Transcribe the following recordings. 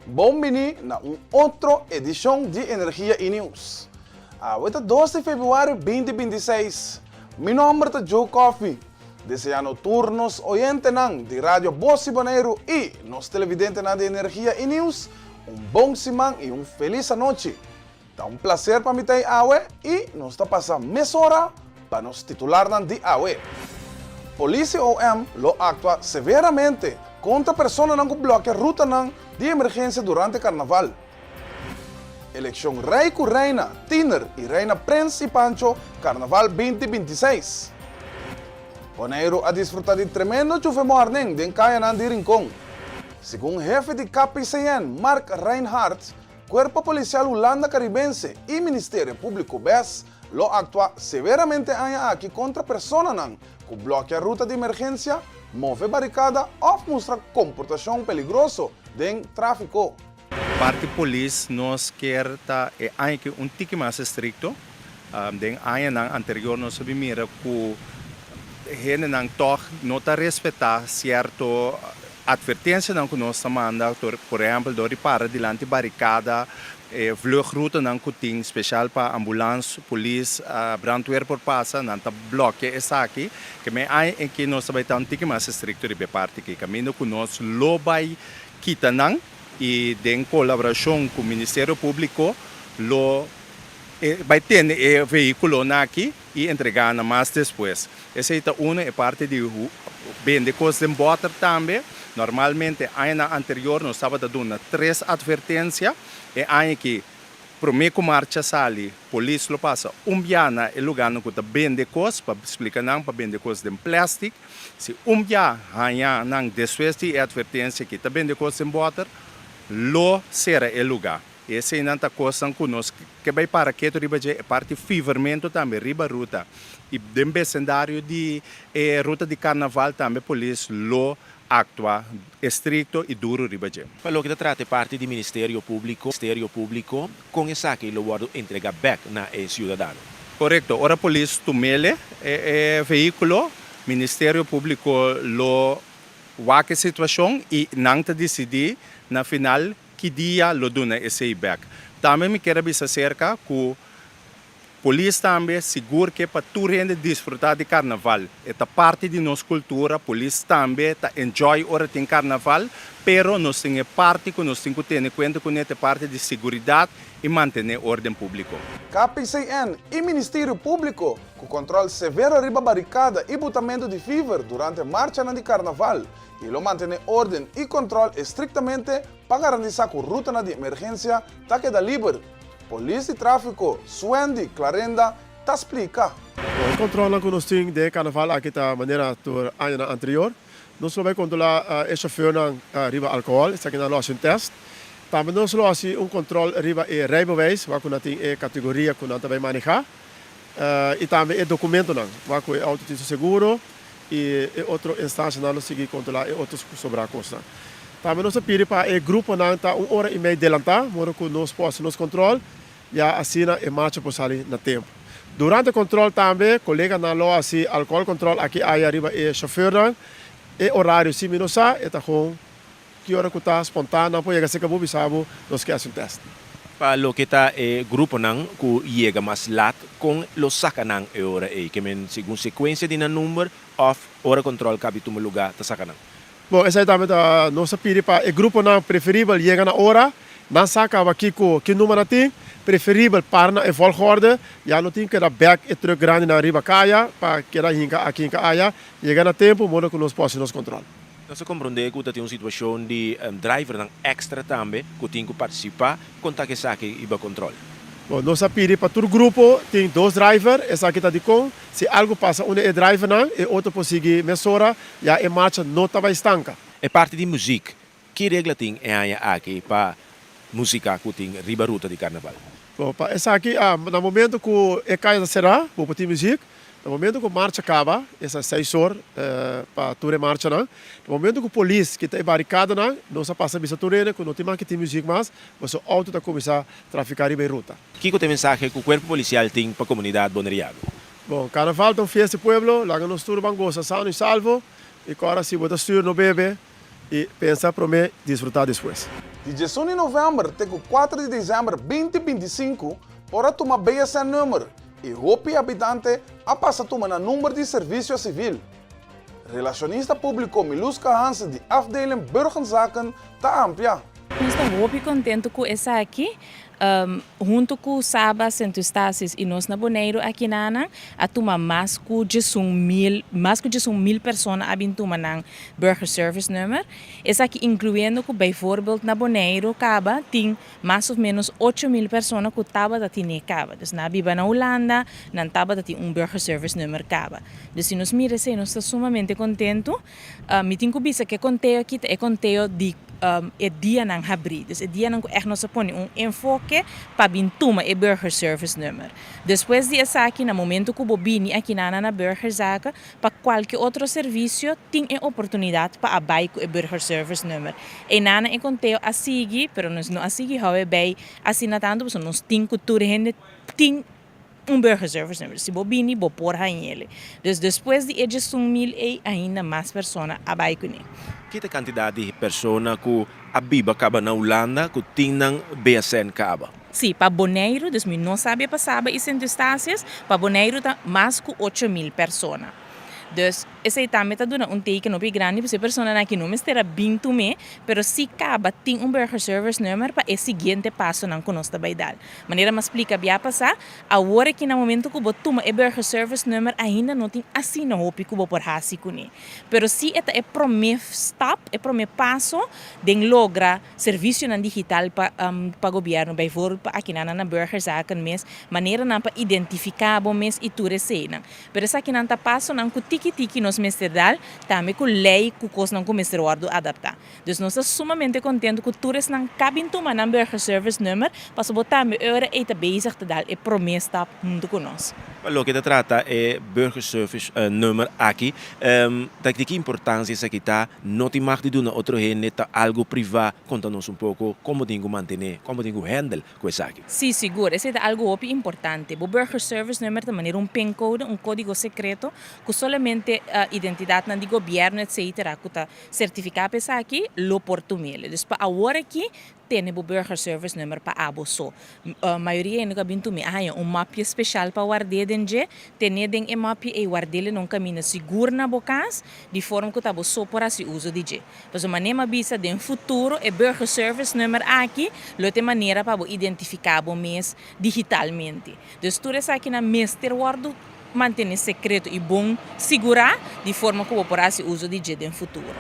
Bon bini na un otro edishon di Energia i News. Awe ta dos di febrüari 2026. Mi nòmber ta Joe Coffie. Deseando tur nos oyentenan di Radio Bos di Boneiru i nos televidentenan di Energia i News un bon siman i un felis anochi. Ta un plaser pa mi ta ei awe i nos ta pasa mesora pa nos titularnan di awe. Polis i OM lo aktua severamente kontra personanan ku blòkia rutanan di emergensia durante karnaval. Elekshon Rei ku Reina Tiner i Reina Prens i Pancho Karnaval 2026. Boneiru a disfrutá di tremendo chufemòrning den kayanan di Rincon. Segun hefe di KPCN Mark Reinhart, Kuerpo Polisial Hulanda Karibense i Ministerio Públiko bes lo aktua severamente aña aki kontra personanan ku blòkia ruta di emergensia, move barikada òf mustra komportashon peligroso den tráfiko. Parti polis nos kier ta e aña aki un tiki mas estrikto. Den añanan anterior nos a bin mira ku hendenan tòg no ta respetá sierto Advertencianan cu nos ta manda, por ehempel dor di para dilanti baricada, e vluchroutenan cu tin special pa ambulans, polis, brandweer por pasa, nan ta blokia esaki. Ke men aña aki nos ta bay ta un tiki mas estricto riba e parti aki, caminda cu nos lo bay kita nan y den colaboracion cu Ministerio Publico lo bay tene e vehiculonan aki. i entregá nan mas despues. Esei ta unu e parti di bende kos den bòter tambe. Normalmente añanan anterior nos tabata duna tres atvertensia. E aña aki promé ku marcha sali polis lo pasa un bia na e lugánan ku ta bende kos pa splika nan pa bende kos den plèstik. Si un bia haña nan despues di e atvertensia ki ta bende kos den bòter lo sera e lugá. Eseinan ta kosnan ku nos ke bai para ketu riba dje, e parti fivermentu tambe riba ruta i den besendario di e ruta di karnaval tambe polis lo aktua estrikto i duru riba dje. Pa loke ta trata e parti di Ministerio Públiko, Ministerio Públiko, kon esaki lo wòrdu entregá bèk na e siudadano? Korekto, ora polis tum'el e vehíkulo, Ministerio Públiko lo wak e situashon i nan ta disidí na final Ki dia lo duna esei bek? Tambe mi kier a bisa aserka ku polis tambe sigur ke pa tur hende disfruta di karnaval. E ta parti di nos kultura, polis tambe ta enjoy ora tin karnaval, pero nos tin e parti ku nos tin ku tene kuenta kuné, ta e parti di seguridat i mantené orden públiko. KPCN i Ministerio Públiko ku kòntròl severo riba barikada i butamentu di fever durante marchanan di karnaval. I lo mantené órden i kòntròl estriktamente pa garantisá ku rutanan di emergensia ta keda liber, Polis di Tráfiko Swendy Clarenda ta splika. E kòntròlnan ku nos tin den e karnaval aki ta manera tur añanan anterior. Nos lo bai kontrolá e shofèrnan riba alkohòl, esakinan lo hasi un tèst. Tambe nos lo hasi un kòntròl riba e rijbewijs, wak ku nan tin e kategoria ku nan ta bai manehá, i tambe e dokumentonan, wak ku e outo tin su seguro. i e otro instancianan lo sigui controla e otro sobra cosnan. Tambe nos a pidi pa e gruponan ta un ora i mei delanta, modo cu nos por haci nos control, ya asina e marcha por sali na tempo. Durante control tambe coleganan lo haci alcohol control aki aya riba e chofernan. E horario si mi no sa, e ta gewoon Ki ora ku ta spontan nan por yega serka bo bisa bo nos ke hasi un tèst. Pa loke ta e gruponan ku yega mas lat, kon lo saka nan e ora ei? Ke men segun sekuensia di nan number òf ora kòntròl kabi tuma lugá ta saka nan? Bon, esei tambe ta nos a pidi pa e gruponan preferibel yega na ora, nan sa kaba kiko ki number nan tin, preferibel para na e volgorde, ya no tin keda bèk e trùk grandinan riba kaya pa keda hinka aki hinka aya, yega na tempu modo ku nos por hasi nos kòntròl. Nos a komprondé ku ta tin un situashon di drivernan èkstra tambe ku tin ku partisipá kon ta ku esaki riba kòntròl. Bon, nos a pidi pa tur grupo tin dos driver, esaki ta dikon si algu pasa un di e drivernan e otro por sigui mesora, ya e marcha no ta bai stanka. E parti di muzik, ki regla tin e aña aki pa musika ku tin riba ruta di karnaval? Bon, pa esaki na momento ku e kaya ta será bo por tin muzik, Na momento ku marcha kaba, esa seis or pa tur e marchanan, na momento ku polis kita e barikadanan, nos a pasa bisa tur hende ku no tin mas ki tin muzik mas, pasobra outo ta kuminsá trafiká riba e ruta. Kiko ta e mensahe ku Kuerpo Polisial tin pa komunidat boneriano? Bon, karnaval ta un fiesta di pueblo, laga nos tur ban gosa sano i salvo, i kòrda si bo ta stür no bebe. I pensa promé, disfrutá despues. Di 11 di novèmber te ku 4 di desèmber 2025 por a tuma BSN-nummer i hopi habitante a pasa tuma nan number di servisio sivil. Relashonista públiko Miluska Hansen di afdeling Burgerzaken ta amplia. Nos ta hopi kontentu ku esaki. Huntu ku Saba, Sint Eustatius i nos na Boneiru akinanan a tuma mas ku 11 mil, mas ku 11 mil persona a bin tuma nan burgerservicenummer. Esaki inkluyendo ku bijvoorbeeld na Boneiru kaba tin mas òf ménos 8000 persona ku tabata tine kaba. Dus nan a biba na Hulanda, nan tabata tin un burgerservicenummer kaba. Dus si nos mira esei, nos ta sumamente kontentu. Mi tin ku bisa ku e konteo aki ta e konteo di e dianan habrí. Dus e dianan ku ègt nos a pone un enfoke pa bin tuma e burgerservicenummer. Despues di esaki, na momento ku bo bini akinan na Burgerzaken, pa kualke otro servisio tin e oportunidat pa a bai ku e burgerservicenummer. Einan e konteo a sigui, pero nos no a sigui hou bij asina tantu, pasobra nos tin ku tur hende tin un burgerservicenummer. Si bo bini, bo por hañ'é. Dus despues di e 11 mil ei ainda mas persona a bai kuné. Ki ta kantidat di persona ku a biba kaba na Hulanda ku tin nan BSN kaba? Si, pa Boneiru, dus mi no sabi pa Saba i Sint Eustatius, pa Boneiru ta mas ku 8000 persona. Dus esei tambe ta duna un teken hopi grandi, pasobra e personanan aki no mester a bin tum'é, pero si kaba tin un burgerservicenummer pa e siguiente pasonan ku nos ta bai dal. Manera m'a splika bia pasá, awor aki na momento ku bo tuma e burgerservicenummer ainda no tin asina hopi ku bo por hasi kuné. Pero si e ta e promé stap, e promé paso den logra servisionan digital pa gobièrnu, bijvoorbeeld pa akinan na Burgerzaken mes, maneranan pa identifiká bo mes i tur eseinan. Pero esakinan ta pasonan ku tiki tiki nos mester dal, tambe ku lei ku kosnan ku mester wòrdu adaptá. Dus nos ta sumamente kontentu ku tur esnan ku a bin tuma nan burgerservicenummer, pasobra bo tambe ora ei ta bezig ta dal e promé stap huntu ku nos. Pa loke ta trata e burgerservicenummer aki, ta di ki importansia esaki ta? No tin mag di duna otro hende, ta algu privá. Konta nos un poko kon bo tin ku mantené, kon bo tin ku handle ku esaki. Si, sigur. Esei ta algu hopi importante. Bo burgerservicenummer ta manera un pincode, un kódigo sekreto, ku solamente identidatnan di gobièrnu etcetera ku ta sertifiká pa esaki lo por tum'é. Dus pa awor aki tene bo burgerservicenummer pa abo so. Mayoria hende ku a bin tum'é a haña un mapje spesial pa ward'é den dje, tene den e mapje ei ward'é na un kaminda sigur na bo kas, di forma ku ta bo so por hasi uso di dje. Pasobra manera m'a bisa, den futuro e burgerservicenummer aki lo ta e manera pa bo identifiká bo mes digitalmente. Dus tur esakinan mester wòrdu mantené sekreto i bon sigurá di forma ku bo por hasi uso di dje den futuro.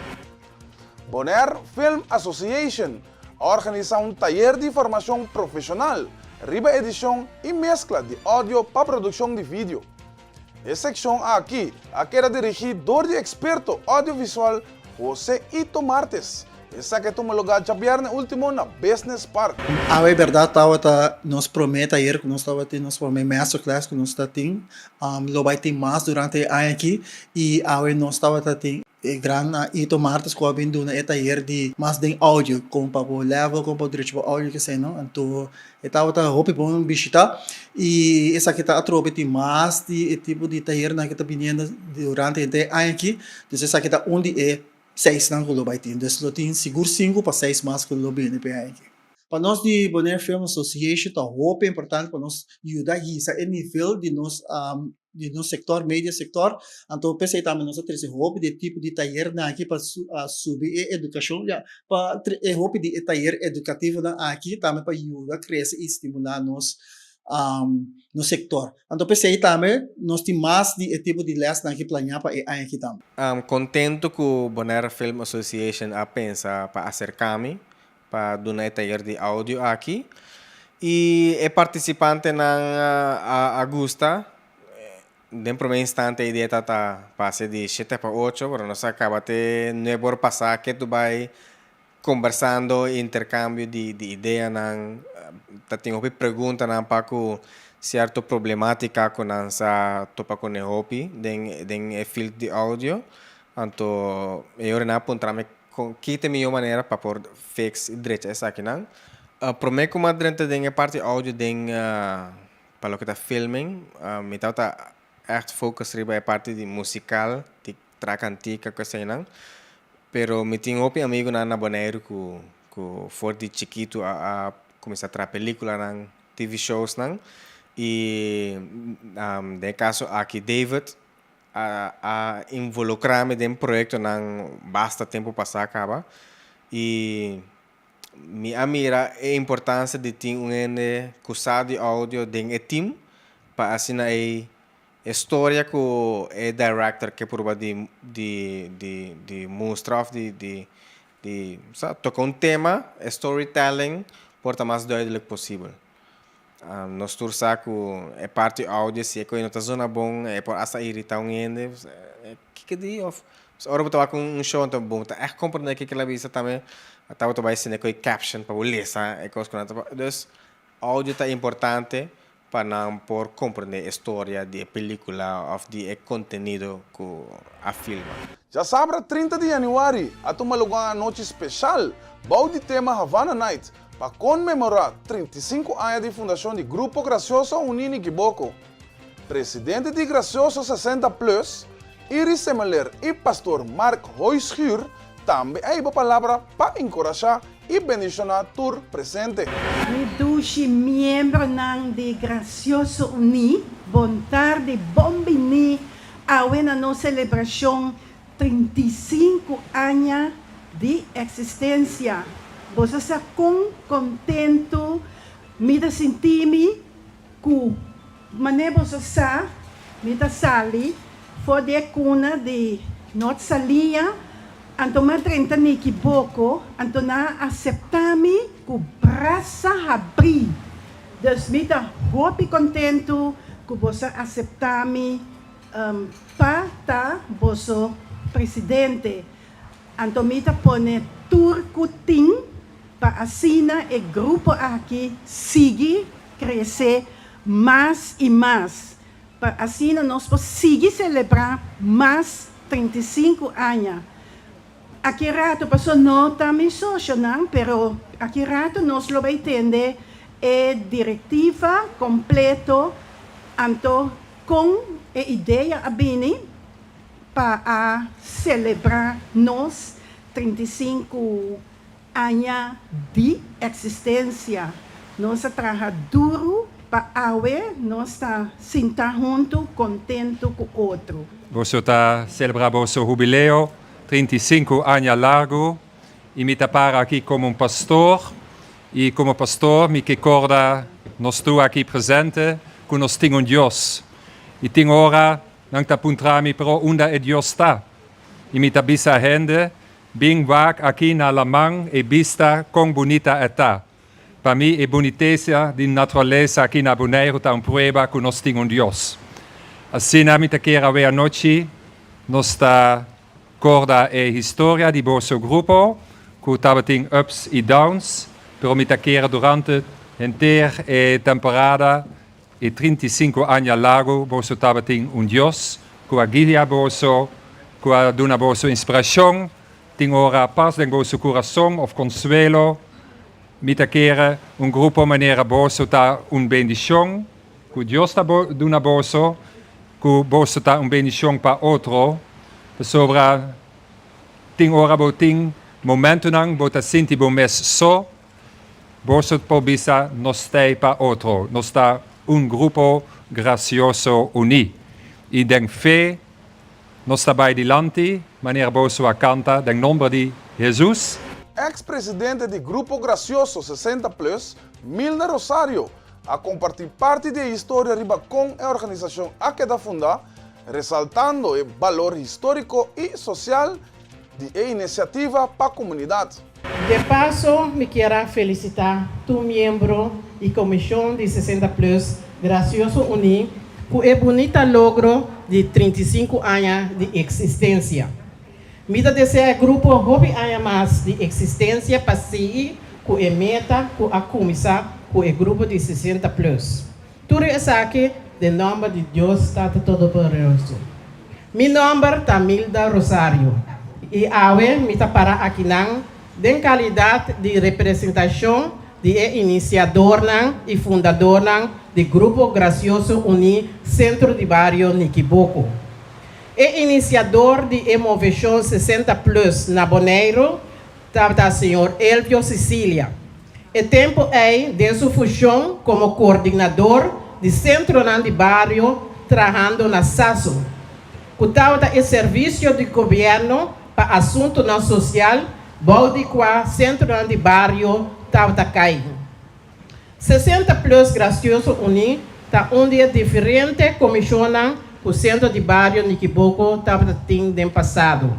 Bonaire Film Association a organisá un tayer di formashon profeshonal riba edishon i meskla di audio pa produkshon di video. E sekshon aki a keda dirigí dor di eksperto audiovisual José Ito Martes. Esaki a tuma lugá djabièrnè último na Business Park. Awe bèrdat tabata nos promé tayer ku nos tabatin, nos promé masterclass ku nos ta tin. Lo bai tin mas durante e aña aki i awe nos tabata tin e gran Ito Martes ku a bin duna e tayer di mas den audio, kon pa bo level, kon pa bo drecha bo audio kesei no. Anto e tabata hopi bon bishita i esaki ta atrobe tin mas di e tipo di tayernan ku ta biniendo durante henter e aña aki. Dus esaki ta un di e seisnan ku lo bai tin. Dus lo tin sigur 5 pa 6 mas ku lo bini pa e aña aki. Pa nos di Bonaire Film Association ta hopi importante pa nos yuda hisa e nivel di nos sektor, media sektor. Anto p'esei tambe nos a trese hopi di e tipo di tayernan aki pa subi e edukashon, ya, pa e hopi di e tayer edukativonan aki tambe pa yuda krese i stimulá nos sektor. Anto p'esei tambe nos tin mas di e tipo di lèsnan aki planeá pa e aña aki tambe. Kontentu ku Bonaire Film Association a pensa pa aserká mi pa duna e tayer di audio aki. I e partisipantenan a gusta. Den promé instante e idea tabata pasa di 7 pa 8, pero nos a kaba te 9 or pasá ketu bai kombersando, interkambio di ideanan, ta tin hopi preguntanan pa ku sierto problemátika ku nan sa topa kuné hopi den e field di audio. Anto e ora nan a puntra mi kon ki ta e mihó manera pa por fix i drecha esakinan. Promé ku mi a drenta den e parti audio den pa loke ta filming, mi tabata ègt focus riba e parti di musikal, di traha kantika ku eseinan. Pero mi tin hopi amigunan na Boneiru ku ku for di chikitu a a kuminsá traha pelíkulanan, TV showsnan i den e kaso aki David a a involukrá mi den proyektonan basta tempu pasá kaba i mi a mira e importansia di tin un hende ku sa di audio den e team pa asina ei E storia ku e director ke purba di di di di mustra of di di di sa toka un tema, e storytelling por ta mas duidelijk posibel. Nos tur sa ku e parti audio si e koe no ta zona bon e por asta irita un hende, kiko di of ora bo ta wak un show anto bo ta ègt komprende kiko el a bisa tambe tabata bai sende koe caption pa bo lesa e kos ku nan ta dus audio ta importante pa nan por comprende e storia di e pelicula of di e contenido cu a filma. Djasabra 30 di yanüari a tuma lugá un anochi speshal bou di tema Havana Night pa konmemorá 35 aña di fundashon di Grupo Gracioso Uní Nikiboko. Presidente di Gracioso 60 Plus, Iris Semeleer i Pastor Mark Hooyschuur tambe a hiba palabra pa enkurashá i bendishoná tur presente. Mi dushi miembronan di Gracioso Uní, bon tardi, bon biní awe na nos selebrashon 35 aña di eksistensia. Boso sa kon kontentu mi ta sinti mi ku manera boso sa mi ta sali for di e kuna di Nort Saliña, anto m'a drenta Niki Boko, anto nan a aseptá mi ku brasa habrí. Dus mi ta hopi kontentu ku boso a aseptá mi pa ta boso presidente. Anto mi ta pone tur ku tin pa asina e grupo aki sigui krese mas i mas. Pa asina nos por sigui selebrá mas 35 aña. Aki rato, paso no ta mi sosionan, pero aki rato nos lo bai tende e direktiva kompleto anto kon e idea a bini pa a selebrá nos 35 Aña di eksistensia. Nos a traha duru pa awe nos ta sinta huntu kontentu ku otro. Boso ta selebrá boso hubileo 35 aña largu i mi ta para aki komo un pastor i komo pastor mi ke korda nos tur aki presente ku nos tin un Dios i tin ora nan ta puntra mi pero unda e Dios ta i mi ta bisa hende Bin wak aki na laman e bista kon bunita e ta. Pa mi e bunitesa di naturalesa aki na Boneiru ta un prueba ku nos tin un Dios. Asina mi ta kier awe anochi nos ta korda e historia di boso grupo ku tabatin ups i downs, pero mi ta kier durante henter e temporada e 35 aña largu boso tabatin un Dios ku a guia boso, ku a duna boso inspirashon, tin ora pas den boso kurason òf konsuelo. Mi ta kere un grupo manera boso ta un bendishon ku Dios ta duna boso, ku boso ta un bendishon pa otro, pasobra tin ora bo tin momentunan bo ta sinti bo mes so. Boso por bisa nos t'ei pa otro, nos ta un grupo gracioso uní. I den fe nos ta bai dilanti manera boso a canta den nomber di Hesus. Ex presidente di Grupo Gracioso 60 Plus, Milda Rosario, a comparti parti di e historia riba con e organisacion a keda funda, resaltando e balor historico y social di e iniciativa pa comunidad. De paso mi kier a felicita tur miembro y comision di 60 Plus Gracioso Uní cu e bunita logro di 35 aña di existencia. Mi ta desea e grupo hopi aña mas di existencia pa sigui cu e meta cu a cuminsa cu e grupo di 60 Plus. Tur esaki den nomber di Dios Tata Todopoderoso. Mi nomber ta Milda Rosario y awe mi ta para akinan den calidad di representacion di e iniciadornan y fundadornan di Grupo Gracioso Uní Centro di Bario Nikiboko. E inisiador di e moveshon 60 Plus na Boneiru tabata señor Elvio Cicilia. E tempu ei den su funshon komo koordinador di sentronan di bario trahando na SASO, ku tabata e servisio di gobièrnu pa asuntunan sosial bou di kua sentronan di bario tabata kai. 60 Plus Gracioso Uní ta un di e diferente komishonnan ku Sentro di Bario Nikiboko tabata tin den pasado.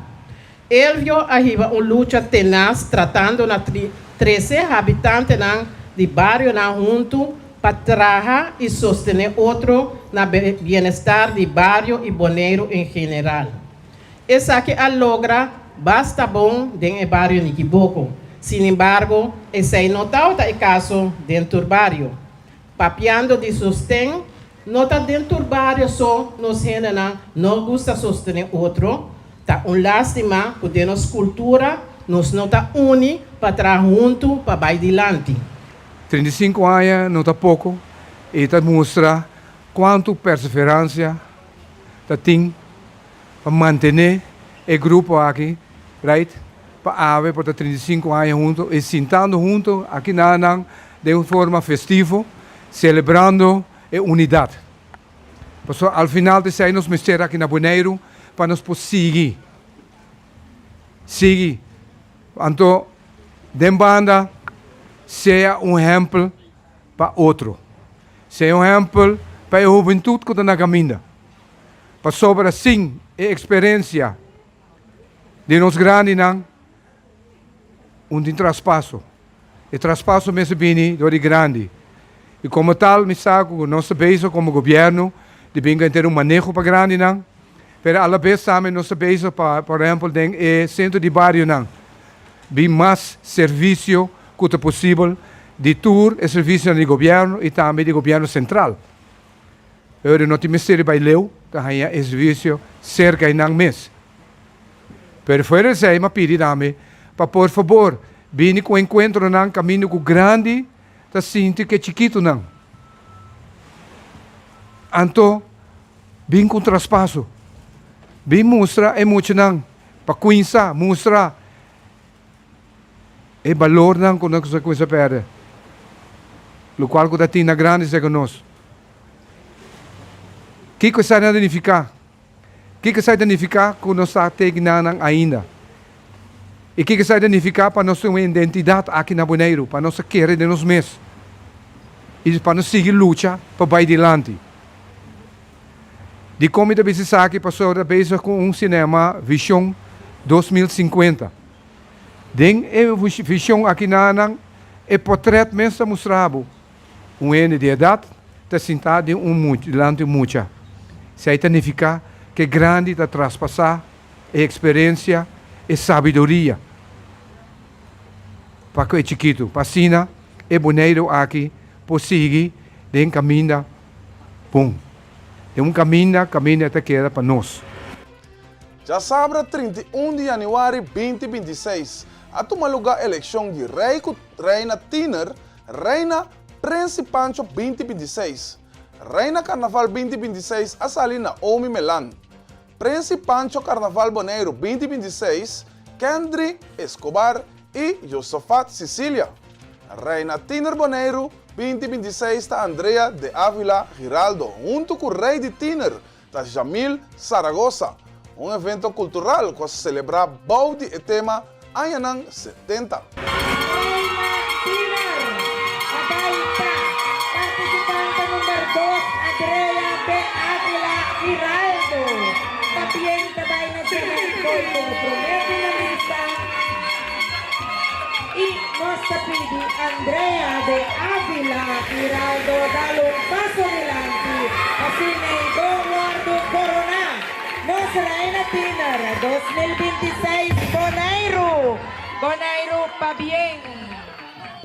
Elvio a hiba un lucha tenas tratando na trese habitantenan di barionan huntu pa traha i sostené otro na bienestar di bario i Boneiru en general. Esaki a logra basta bon den e bario Nikiboko. Sinembargo, esei no tabata e kaso den tur bario. Papiando di sosten, no ta den tur bario so nos hendenan no gusta sostené otro. Ta un lástima ku den nos kultura nos no ta uni pa traha huntu pa bai dilanti. 35 aña no ta poko i ta mustra kuantu perseveransia ta tin pa mantené e grupo aki, right, pa awe por ta 35 aña hunto i sintando hunto aki na nan den un forma festivo, selebrando e unidat. Pasobra al final ta esei nos mester aki na Boneiru pa nos por sigui, sigui. Anto den banda sea un ehèmpel pa otro, sea un ehèmpel pa e hubentut ku ta na kaminda. Pasobra sin e eksperensia di nos grandinan un tin traspaso. E traspaso mester bini dor di grandi. I komo tal mi sa ku nos ta bezig komo gobièrnu di bin henter un maneho pa grandinan, pero alabes tambe nos ta bezig pa por ehèmpel den e sentro di barionan bin mas servisio ku ta posibel di tur e servisionan di gobièrnu i tambe di gobièrnu sentral. Ora no tin mester di bai leu ta haña e servisio serka e nan mes. Pero fuera esei m'a pidi tambe pa por fabor bini ku enkuentronan kaminda ku grandi ta sinti ku e chikitunan. Anto bin ku un traspaso. Bin mustra e muchanan pa kuinsa mustra e balornan ku nos a kuminsa pèrdè, lokual ku ta tin na grandi serka nos. Kiko esei ta nifiká? Kiko esei ta nifiká ku nos ta tegna nan ainda? I kiko esei ta nifiká pa nos tin un identidat aki na Boneiru, pa nos ta kere den nos mes i pa nos sigui lucha pa bai dilanti? Dikon mi ta bisa esaki? Pasobra ta bezig ku un sinema Vision 2050. Den e vision aki nan e potret mes ta mustra bo un hende di edat ta sintá den un dilanti un mucha. Esei ta nifiká ku e grandi ta traspasá e eksperensia, e sabiduria pa ku e chikitu, pa asina e Boneiru aki por sigui den kaminda bon. Den un kaminda, kaminda ta keda pa nos. Djasabra 31 di yanüari 2026 a tuma lugá elekshon di Rei ku Reina Tiner, Reina Prinsi Pancho 2026. Reina Karnaval 2026 a sali Naomi Melan. Prinsi Pancho Karnaval Boneiru 2026, Kendry Escobar i Josafat Cicilia. Reina Tiner Boneiru 2026 ta Andrea de Avila Giraldo huntu ku Rei di Tiner ta Jamil Zaragoza. Un evento kultural ku a selebrá bou di e tema Añanan 70. Reina Tiner a bai pa partisipante number dos Andrea de Avila Giraldo. Pabien ta bai na Jermaine Kooi komo promé finalista i nos ta pidi Andrea de Avila Giraldo dal un paso dilanti asina e bo wòrdu koroná nos Reina Tiner 2026 Boneiru. Boneiru pabien!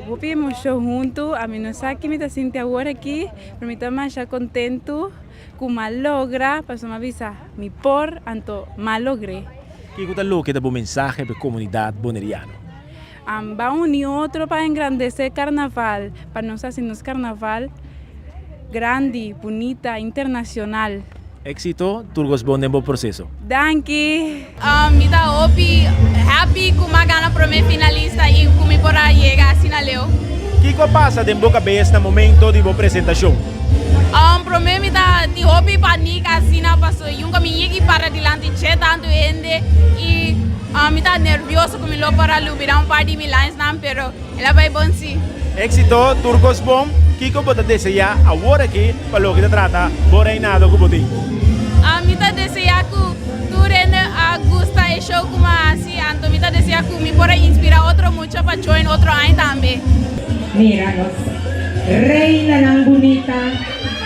Hopi emocion hunto, ami no sa ki mi ta sinti awor aki, pero mi ta masha contento cu m'a logra, pasobra m'a bisa mi por, anto m'a logr'é. Kiko ta loke ta bo mensahe pa e komunidat boneriano? Ban uni otro pa engrandesé karnaval, pa nos hasi nos karnaval grandi, bunita, internashonal. Éxito, tur cos bon den bo proceso. Danki. Mi ta hopi happy cu m'a gana prome finalista y cu mi por a yega asina leu. Kico a pasa den bo cabes na momento di bo presentacion? Prome mi ta tin hopi paniek asina paso yunca mi yega y para dilanti che tanto hende y mi ta nervioso cu mi lo por a lubida un par di mi linesnan pero el a bay bon si. Éxito, tur cos bon. Kico bo ta desea awor aki pa loke ta trata bo reinado cu bo tin? Mi ta desea cu tur hende a gusta e show cu mi a haci, anto mi ta desea cu mi por a inspira otro mucha pa join otro aña tambe. Mira nos reinanan bunita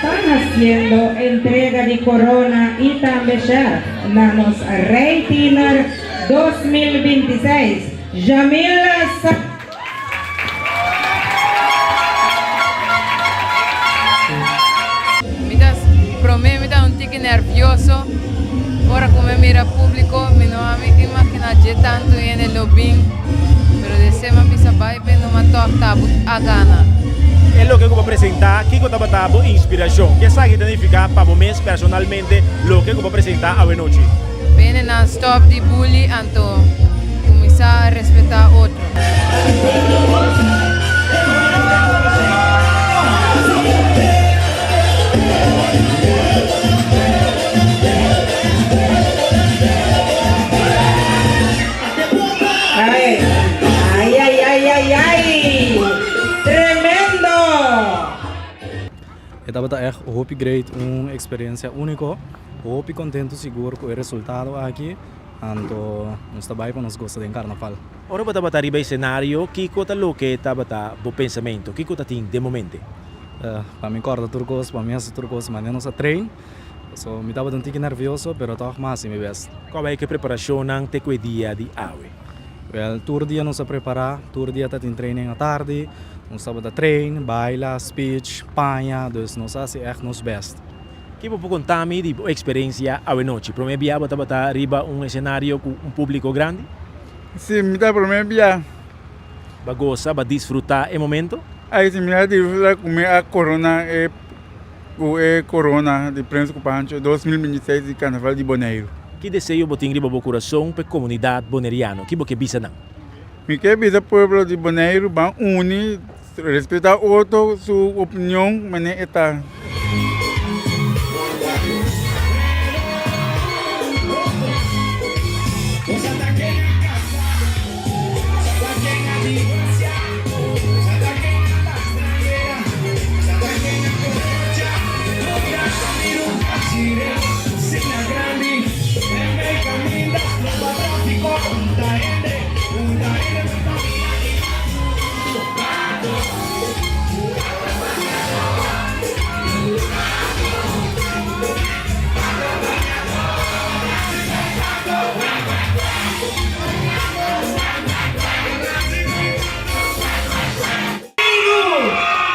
ta haciendo entrega di corona y tambe sjerf na nos Rey Tiener 2026, Jamil Sa. Mi ta prome mi ta un tiki nervioso ora ku mi mira publico mi no a imagina dje tantu hende lo bin pero desei mi a bisa bai be numa tòg ta bo a gana. E loke ku bo presentá, kiko tabata bo inspirashon? Ke esaki ta nifiká pa bo mes personalmente loke ku bo presentá awenochi? Bene nan stop di bully anto cuminsa respeta otro. Ay, ay, ay, ay, ay, ay! Tremendo! E tabata ègt hopi great, un eksperensia úniko. Hopi kontentu sigur ku e resultado aki, anto nos ta bai pa nos gosa den karnaval. Ora bo tabata riba e senario, kiko ta loke tabata bo pensamentu? Kiko ta tin den bo mente? Pa mi kòrda tur kos, pa mi hasi tur kos manera nos a train. So mi tabata un tiki nervioso, pero tòg mi a hasi mi bèst. Kua bai ku e preparashonnan te ku e dia di awe? Wèl, tur dia nos a prepará, tur dia ta tin training atardi, nos tabata train, baila, speech, paña, dus nos a hasi ègt nos bèst. Ki bo por konta mi di bo eksperensia awenochi? Promé bia bo tabata riba un esenario ku un públiko grandi? Sí, mi ta promé bia. Bo a gosa, bo a disfrutá e momento? Ai, sí, mi a disfrutá ku mi a korona e ku e korona di Prens ku Pancho 2026 di Karnaval di Boneiru. Ki deseo bo tin riba bo kurason pa e komunidat boneriano? Ki bo ke bisa nan? Mi ke bisa pueblo di Boneiru ban uni Respetá otro su opinion manera e ta.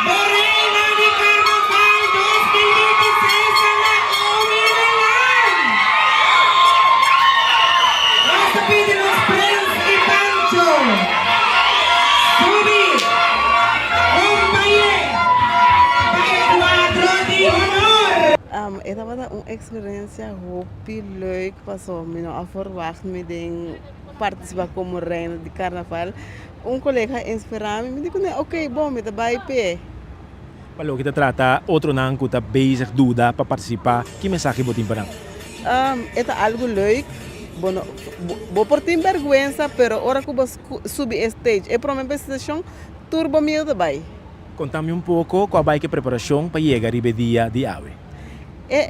Bo reina di Carnaval 2026 ta Naomi Melan! Nos ta pidi nos Prins y Pancho subi compañe pa e cuadro di honor! E tabata un experiencia hopi leuk paso mi no a verwacht mi den participa como reina di carnaval. Un colega a inspira mi, mi di cune ok bon mi ta bay p'e. Pa loke ta trata otronan cu ta bezig duda pa participa, ki mensahe bo tin pa nan? E ta algo leuk, bo no, bo por tin berguensa pero ora cu bo subi e stage e prome presentacion tur bo miedo ta bay. Conta mi un poco cua bay cu e preparacion pa yega riba e dia di awe? E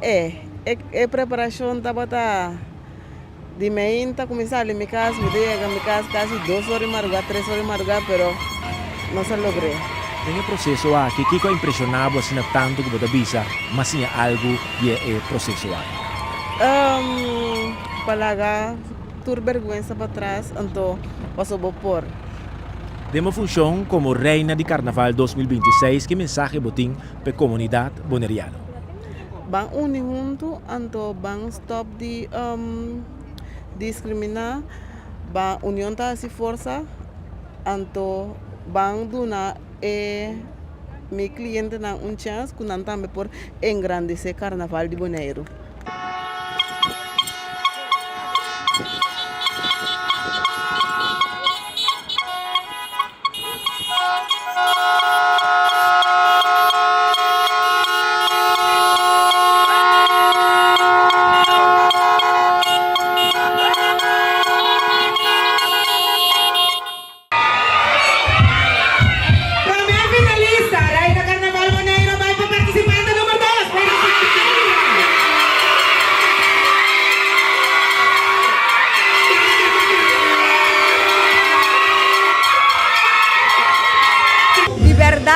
e, e preparacion tabata. Di meinta ku mi sali mi kas, mi ta yega mi kas kasi dos ora di marugá, tres ora di marugá, pero nos a logr'é. Den e proseso aki, kiko a impreshoná bo asina tantu ku bo ta bisa, M'a siña algu di e proseso aki? Pa laga tur bèrgwensa patras, anto paso bo por. Den bo funshon komo Reina di Karnaval 2026, ki mensahe bo tin pa e komunidat boneriano? Ban uni huntu, anto ban stop di diskriminá, ban union ta hasi forsa, anto ban duna e mi klientenan un chèns ku nan tambe por engrandesé karnaval di Boneiru.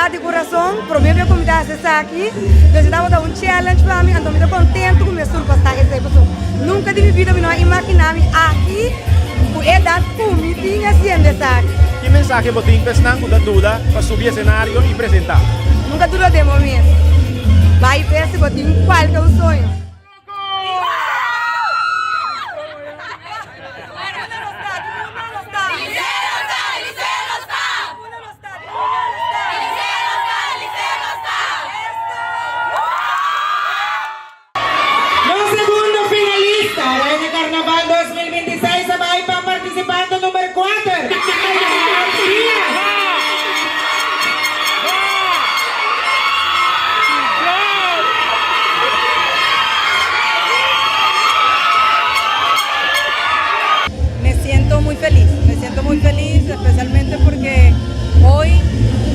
berdat di kurason, promé bia ku mi ta hasi esaki, dus e tabata un challenge pa mi, anto mi ta kontentu ku mi a surpasá esei pasobra nunka di mi bida mi no a imaginá mi aki ku e edat ku mi tin hasiendo esaki. Ki mensahe bo tin pa esnan ku ta duda pa subi esenario i presentá? Nunka duda den bo mes. Bai bes si bo tin kualke un soño. Nos segundo finalista Reina Carnaval 2026 a bai pa participante number kuater, Marimar Diaz. Me siento muy feliz, me siento muy feliz especialmente porque hoy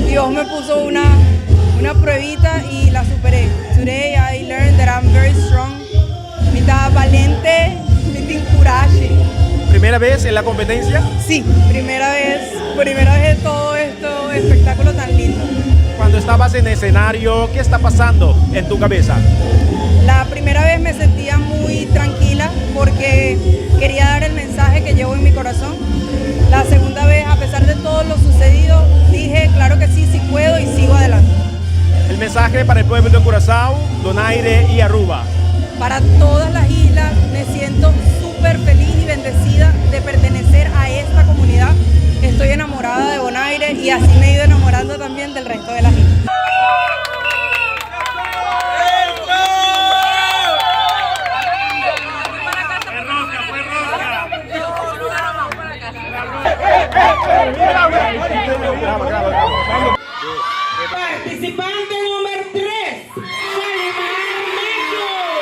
Dios me puso una, una pruebita y la superé. Today I learned that I'm very strong, mi ta balente, mi tin curashi. Primera vez en la competencia? Sí, primera vez, primera vez en todo esto espectáculo tan lindo. Cuando estabas en escenario, ¿qué está pasando en tu cabeza? La primera vez me sentía muy tranquila porque quería dar el mensaje que llevo en mi corazón. La segunda vez, a pesar de todo lo sucedido, dije, claro que sí, sí puedo y sigo adelante. El mensaje para el pueblo de Curazao, Donaire y Aruba. Para todas las islas, me siento súper feliz y bendecida de pertenecer a esta comunidad. Estoy enamorada de Bonaire y así me he ido enamorando también del resto de las islas. Participante number tres, Shalimar Matthews.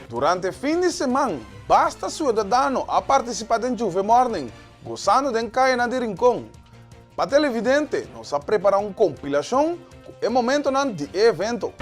Durante fin di siman, basta ciudadano a participa den Juve Morning, gozando den cayanan di Rincon. Pa televidente, nos a prepara un compilacion cu e momentonan di e evento.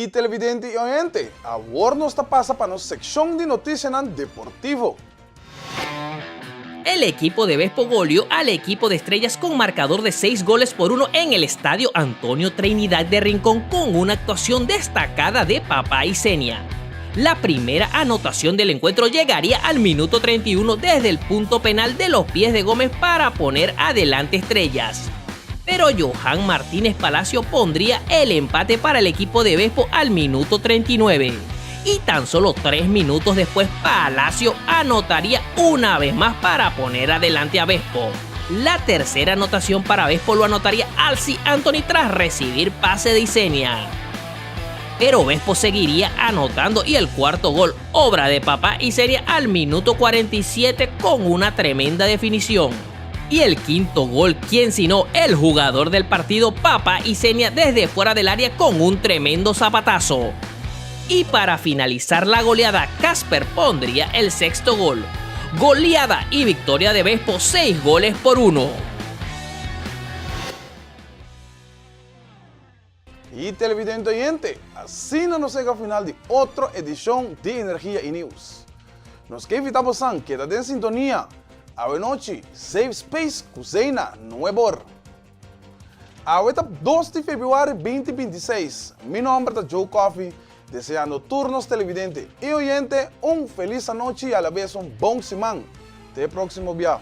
I televidente i oyente, awor nos ta pasa pa nos sekshon di notisianan deportivo. El equipo de Vespo goleó al equipo de Estrellas con marcador de 6 goles por 1 en el estadio Antonio Trinidad de Rincón con una actuación destacada de Papá y Senia. La primera anotación del encuentro llegaría al minuto 31 desde el punto penal de los pies de Gómez para poner adelante Estrellas. Pero Johan Martínez Palacio pondría el empate para el equipo de Vespo al minuto 39. Y tan solo tres minutos después Palacio anotaría una vez más para poner adelante a Vespo. La tercera anotación para Vespo lo anotaría Alci Anthony tras recibir pase de Isenia. Pero Vespo seguiría anotando y el cuarto gol, obra de papá Isenia al minuto 47 con una tremenda definición. Y el quinto gol, quien sino el jugador del partido Papa Isenia desde fuera del área con un tremendo zapatazo. Y para finalizar la goleada, Casper pondría el sexto gol. Goleada y victoria de Vespo, 6 goles por 1. I televidente oyente, asina nos a yega final di otro edishon di Energia i News. Nos ke invitá bosan keda den sintonia awe nochi Safe Space ku Zeina Nuebor. Awe ta dos di febrüari binti 26. Mi nòmber ta Joe Coffie, deseando tur nos televidente i oyente un felis anochi i alabes un bon siman. Te e próksimo bia.